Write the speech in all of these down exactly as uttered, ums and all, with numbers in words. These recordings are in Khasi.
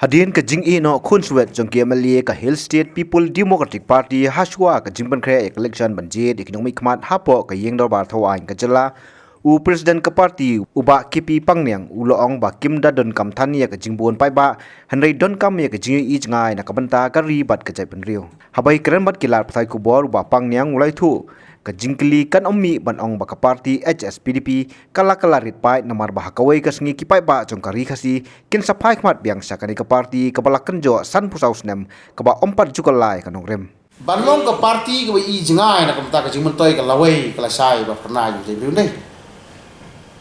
Hadien ka jingïehnoh khunswet jong ki M L A ka Hill State People Democratic Party hashwa ka jingpynkhreh ïa ka election ban jied ïa ki nongmihkhmat hapoh ka ïing dorbar thaw aiñ ka jylla, u President ka party u Bah K P Pangniang u la ong ba kim da donkam than ïa ka jingbun paidbah, hynrei donkam ïa ka jingïohi jngai na ka bynta ka ri bad ka jaitbynriew. Haba ïakren bad ki lad pathai khubor, u Bah Pangniang u la ïathuh ka jingkylli kan ym mih ban ong ba ka party H S P D P ka la ka la rit paid, namar ba ha kawei ka sngi ki paidbah jong ka ri Khasi kin sa phai khmat biang sha kane ka party kaba la kynjoh sanphew saw snem, kaba ym pat ju kylla ïa ka nongrim. Ban long ka party kaba i jngai na ka bynta ka jingmyntoi ka lawei ka lashai ba pyrnai jong ka jaitbynriew.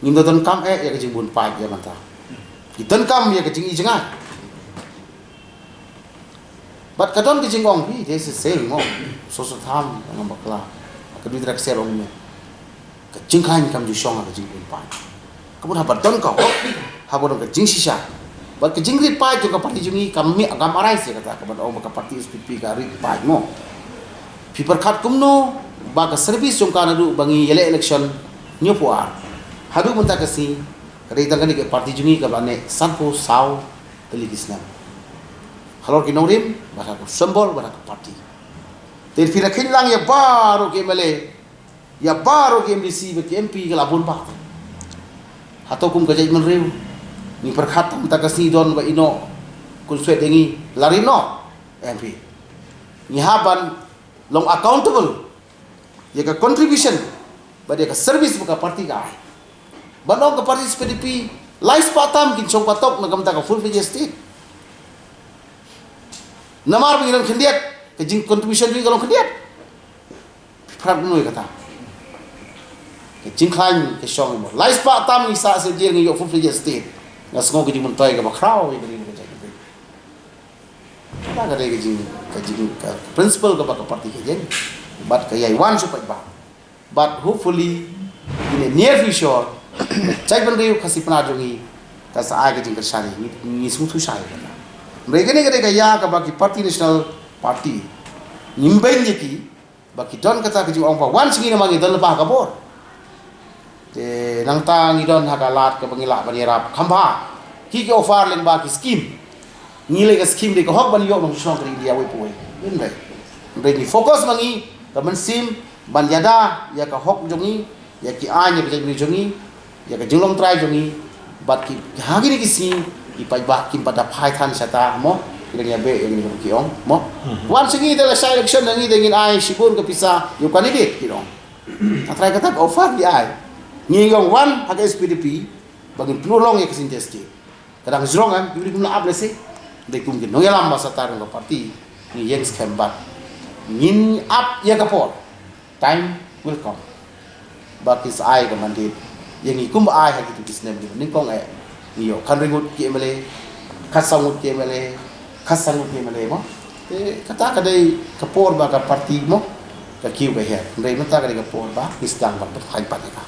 Ngim da donkam eh ïa ka jingbun paid ïa mynta. Ngi donkam ïa ka jingi jngai. Bad ka don ka jingong, hi, there's a saying, mo. Soso tham, ngam bakla. Ka dui drak ser ong me. Ka jingkhlaiñ kam ju shong ha ka jingbun paid. Ka bun haba don ka hok, haba don ka jingshisha. Bad ka jingrit paid jong ka party jong ngi kam mih, kam arai se kata, ka ban ong ba ka party S P P ka rit paid, mo. Phi pyrkhat kumno ba ka service jong ka naduh ba ngi ïaleh election hynñiewphew ar haduh mynta ka sngi, ka dei tang kane ka party jong ngi kaba neh sanphew saw tylli ki snem. Halor ki nongrim, bad ha ka symbol, bad ha ka party. Te phi la kheiñ lang ïa baroh ki M L A, ïa baroh ki M D C bad ki M P ka la bun bha. Hato kum ka jaitbynriew ngi pyrkhat tang mynta ka sngi don ba ïehnoh khunswet ïa ngi, la ri noh? Em phi. Ngi hap ban long accountable ïa ka contribution bad ïa ka service ba ka party ka ai. Ban ong ka party S P D P lai spah tam kin shong patok na ka bynta ka full fledged state. Namar ba ngi long khyndiat, ka jing contribution jong ngi ka long khyndiat. Phi pyrkhat kumno ïa kata? Ka jingkhlaiñ ka shong mo. Lai spah tam ngi sah sha jel, ngi ïoh full fledged state. Nga sngew ka jingmyntoi kaba khraw ïa ka ri ka jaitbynriew. Kata ka dei ka jing, ka jing, ka principle kaba ka party ka ïeng. Bad ka ïai wan sha paidbah. But hopefully, in the near future, ka jaitbynriew Khasi Pnar jong ngi ka sa ai ka jingkyrshan ïa ngi, ngi sngewthuh shai ïa kata. Hynrei kane ka dei ka ïa kaba ki party, National Party, ngim beiñ ïa ki, ba ki don kata ka jingong ba wan sha ngi namar ngi don lypa ha ka bor. Te nangta ngi don ha ka lad kaba ngi lah ban ïarap kham bha. Ki, ki offer lyngba ki scheme. Ngi leh ka scheme dei ka hok ban ïoh nongshong ka ri India wei pa wei. Hynrei, hynrei ngi focus ma ngi ka mynsiem ban ïada ïa ka hok jong ngi, ïa ki aiñ, ïa ka jaitbynriew jong ngi, ïa ka jinglong trai jong ngi. Bad ki, ha kine ki sngi ki paidbah kim pat da phai than shata mo. Ki dang ïa beh ïa kine ki ong mo. Wan sha ngi da lashai election na ngi da ngin ai shibun ka pisa ïa u candidate, ki ong. Nga trai kata ka offer ki ai. Ngi ong wan ha ka S P D P ba ngin pynurlong ïa ka synchar state. Ka dang jrong em, ki briew kim lah ap lehse. Dei kum ki nongïalam ba sah tar jong ka party, ngi ïeng skhem bad ngin ap ïa ka por. Time will come ba kin sa ai ka mandate ïa ngi kumba ai ha kito ki snem kiba nyngkong eh. Ngi ïoh khathynriew ngut ki M L A, khatsaw ngut ki M L A, khatsan ngut ki M L A mo. Te kata ka dei ka por ba ka party mo ka kiew ka hiar. Hynrei mynta ka dei ka por ba ngi sdang ban pynkheiñ pat ïa ka.